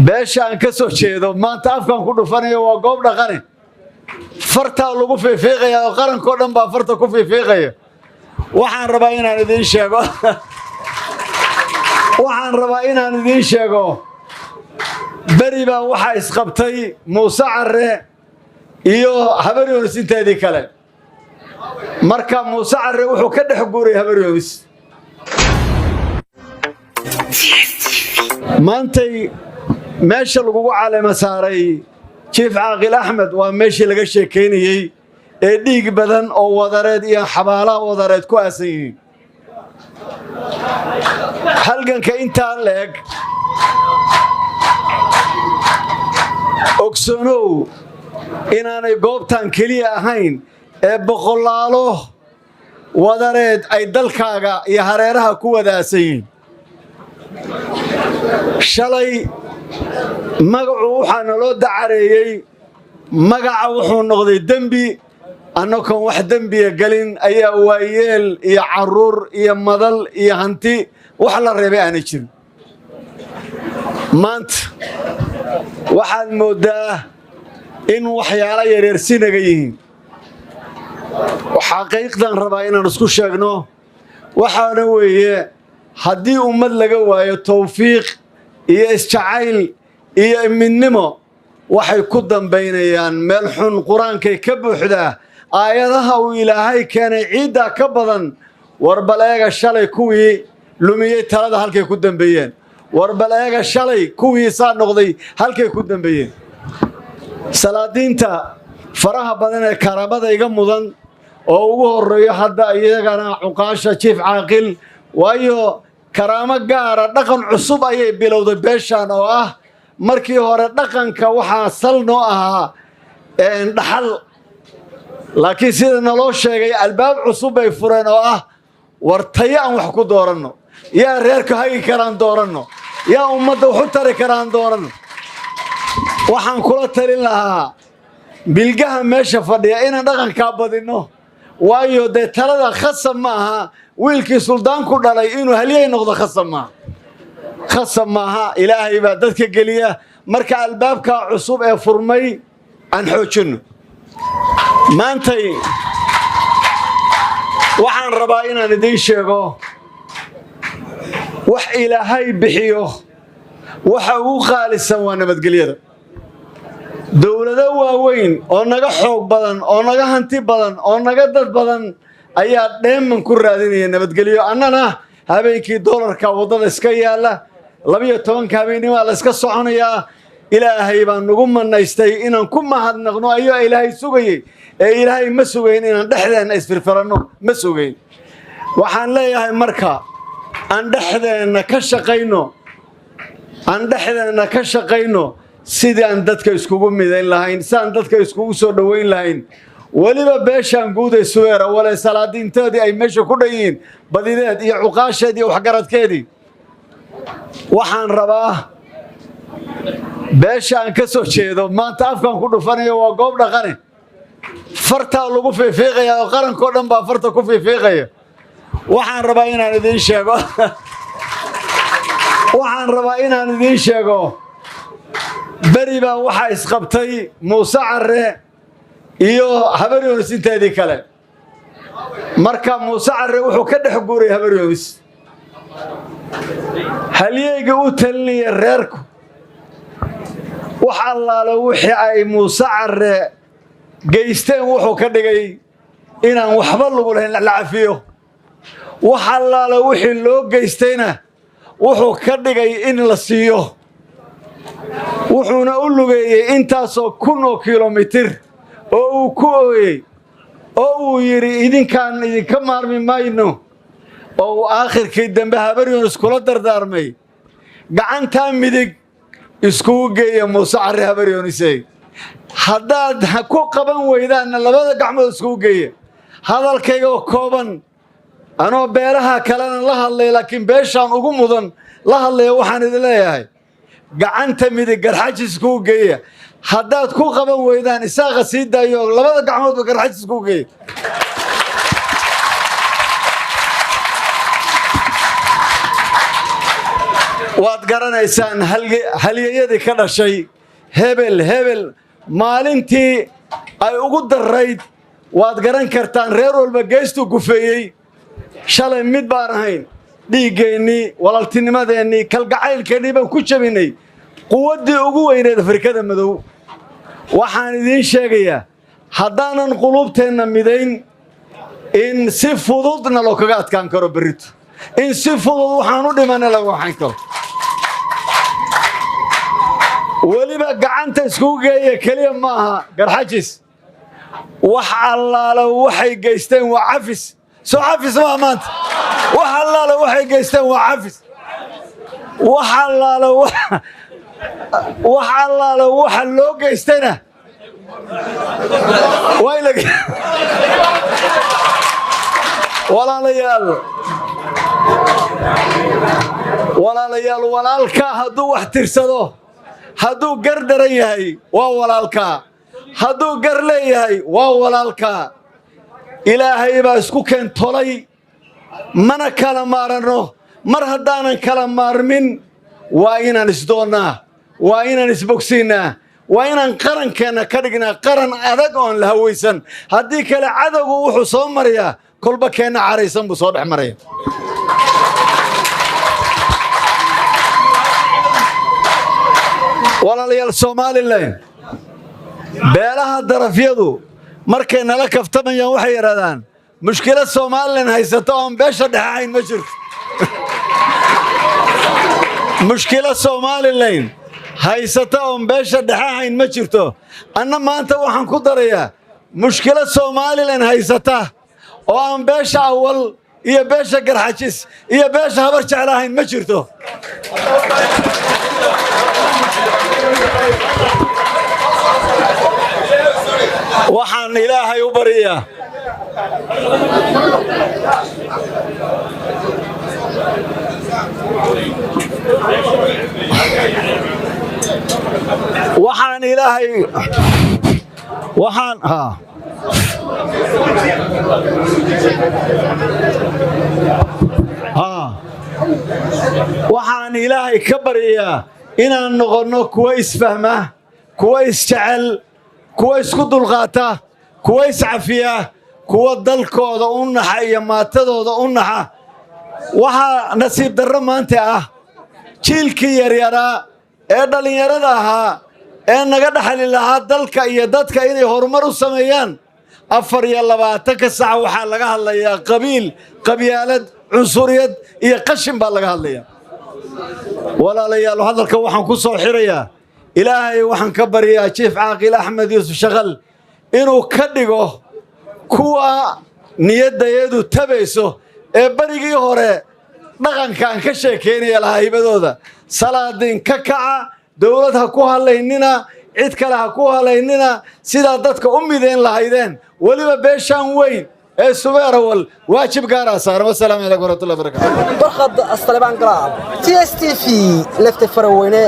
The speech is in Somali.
Beesha aan ka soo jeedo maanta afkaan ku dhufanayo waa goob dhaqane. Fartaa lagu fiifiiqaya oo qarankoo dhan baa farta ku fiifiiqaya. Waxaan rabaa inaan idiin sheego, waxaan rabaa inaan idiin sheego, beri baa waxaa isqabtay Muuse Carre iyo Habaryoonis inteedii kale. Marka Muuse Carre wuxuu ka dhex guuray Habaryoonis. Maantay meesha lagugu caleema saaray, Jiif Caaqil Axmed, waa meeshii laga sheekaynayey ee dhiig badan oo wadareed iyo xabaalaha wadareed ku aasan yihiin. Halganka intaan la eg, ogsoonow inaanay goobtan keliya ahayn ee boqolaalo wadareed ay dalkaaga iyo hareeraha ku wada aasan yihiin. Shalay magacu waxaa naloo dacareeyey, magaca wuxuu noqday dembi. Annagoon wax dembiya gelin ayaa waayeel iyo carruur iyo madal iyo hanti wax la reebay aanay jirin. Maanta waxaad mooddaa in waxyaalo yaryar sinaga yihiin. Xaqiiqdan rabaa inaan isku sheegno, waxaana weeye, haddii ummad laga waayo tawfiiq iyo isjacayl iyo midnimo, waxay ku dambaynayaan meel xun. Qur-aankay ka buuxdaa aayadaha uu Ilaahay keenay ciiddaa ka badan. War bal eega shalay kuwii lumiyey talada halkay ku dambeeyeen. War bal eega shalay kuwii saa noqday halkay ku dambeeyeen. Salaadiinta faraha badan ee karaamada iga mudan oo ugu horeeyo hadda iyagana cuqaasha Jiif Caaqil, waayo karaamo gaara, dhaqan cusub ayay bilowday beeshan oo ah markii hore dhaqanka waxaa sal noo ahaa dhaxal, laakiin sida naloo sheegay albaab cusub bay fureen oo ah, war tayo aan wax ku dooranno, yaa reerka hagi karaan dooranno, yaa ummadda wax u tari karaan dooranno. Waxaan kula talin lahaa bilgaha meesha fadhiya inaan dhaqankaa badinno, waayo dee talada khasab ma aha wiilkii suldaanku dhalay inuu halyey noqdo. Khasab maaha, khasab maaha. Ilaahay baa dadka geliya. Marka albaabkaa cusub ee furmay aan xoojinno. Maantay waxaan rabaa inaan idiin sheego, wax Ilaahay bixiyo waxa ugu qaalisan waa nabadgelyada. Dowlado waaweyn oo naga xoog badan oo naga hanti badan oo naga dad badan ayaa dheeman ku raadinaya nabadgelyo. Annana habeenkii doolarka waddada iska yaalla, 12-ka habeenimaa la iska soconayaa. Ilaahay baa nagu manaystay inaan ku mahadnaqno ayaa Ilaahay sugayey, ee Ilaahay ma sugayn inaan dhexdeenna isfirfiranno, ma sugayn. Waxaan leeyahay marka, aan dhexdeenna ka shaqayno, aan dhexdeenna ka shaqayno sidii aan dadka iskugu midayn lahayn, si aan dadka iskugu soo dhoweyn lahayn. Weliba beeshaan guud ee Subeera wale, salaadiintoodii ay meesha ku dhan yihiin badideed iyo cuqaasheed iyo waxgaradkeedii, waxaan rabaa beesha aan ka soo jeedo maanta afkaan ku dhufanayo waa goob dhaqane. Fartaa lagu fiifiiqaya oo qarankoo dhan baa farta ku fiifiiqaya. Waxaan rabaa inaan idiin sheego, waxaan rabaa inaan idiin sheego, beri baa waxaa isqabtay Muuse Carre iyo Habaryoonis inteedii kale. Marka Muuse Carre wuxuu ka dhex guuray Habaryoonis. Halyeyga u talinaya reerku wax allaale wixii ay Muuse Carre geysteen wuxuu ka dhigay inaan waxba lagu lahayn, la cafiyo. Wax allaale wixii loo geystayna wuxuu ka dhigay in la siiyo. Wuxuuna u lugeeyey intaasoo kun oo kilomitir oo uu ku ooyey oo uu yidhi, "Idinkaan idinka maarmi mayno," oo uu aakhirkii dambe Habaryoon iskula dardaarmay, "Gacantaa midig iskugu geeya Muuse Carre Habaryoonisey, haddaad ku qaban weydaanna labada gacmood iskugu geeya." Hadalkaygoo kooban, anoo beelaha kalena la hadlay laakiin beeshaan ugu mudan la hadlaya, waxaan idin leeyahay, gacanta midig Garxajis iskugu geeya. Haddaad ku qaban weydaan, Isaaqa sii daayo, labada gacmoodba Garxajis iskugu geeya. Waad garanaysaan halyeyadii ka dhashay. Hebel hebel maalintii ay ugu darrayd waad garan kartaan, reer walba geestuu gufeeyey. Shalay mid baan ahayn, dhiiggeennii, walaaltinimadeennii, kalgacaylkeennii baan ku jabinnay quwaddii ugu weyneed Afrikada madow. Waxaan idiin sheegayaa, haddaanan quluubteenna midayn, in si fududna loo kaga adkaan karo berrito, in si fudud waxaan u dhimanna laga waxayn karo. Weliba gacanta iskugu geeya keliya maaha Garxajis. Wax allaala waxay geysteen waa cafis. Soo cafis maaha maanta? Wax allaala waxay geysteen waa cafis. Wax allaala waxa loo geystayna waa in la. Walaalayaal, walaalayaal, walaalkaa hadduu wax tirsado, hadduu gar daran yahay, waa walaalkaa. Hadduu gar leeyahay, waa walaalkaa. Ilaahay baa isku keen tolay, mana kala maaranno. Mar haddaanan kala maarmin, waa inaan isdoonnaa, waa inaan isbogsiinnaa, waa inaan qarankeenna ka dhignaa qaran adag oon la hawaysan. Haddii kale cadowgu wuxuu soo marayaa kolba keenna caraysan buu soo dhex maraya. Walaalayaal, Somalilan beelaha darafyadu markay nala kaftamayaan waxay yidhahdaan, mushkilad Somalilan haysato oon beesha dhexe ahayn ma jirto. Mushkilad Somalilan haysata oon beesha dhexe ahayn ma jirto. Anna maanta waxaan ku darayaa, mushkilad Somalilan haysata oo aan beesha Awal iyo beesha Garxajis iyo beesha Habar Jecel ahayn ma jirto. Waxaan Ilaahay u baryayaa waxaan Ilaahay waxaan ha ha waxaan Ilaahay ka baryayaa inaan noqonno kuwa isfahma, kuwa isjecel, kuwa isku dulqaata, kuwa iscafiya, kuwa dalkooda u naxa iyo maatadooda u naxa. Waxaa nasiib darro maanta ah jiilkii yaryaraa ee dhallinyarada ahaa ee naga dhaxli lahaa dalka iyo dadka inay horumar u sameeyaan, 24-ka sac waxaa laga hadlayaa qabiil, qabyaalad, cunsuriyad iyo qashin baa laga hadlayaa. Walaalayaal, hadalka waxaan ku soo xirayaa, Ilaahay waxaan ka baryaa Jiif Caaqil Axmed Yuusuf Shaqal inuu ka dhigo kuwa niyaddayadu tabayso ee berigii hore dhaqankaan ka sheekaynaya lahaa hibadooda. Salaadiin ka kaca, dowlad ha ku hadlaynina, cid kale ha ku hadlaynina, sidaa dadka u midayn lahaydeen. Weliba beeshaan weyn ee Subeerawal waajib gaaraa saaran. Wasalaamu calaykum waraxmatullahi barakatu. Barkhad Astalebaan Galaal, TSTV, lefta Faraweyne.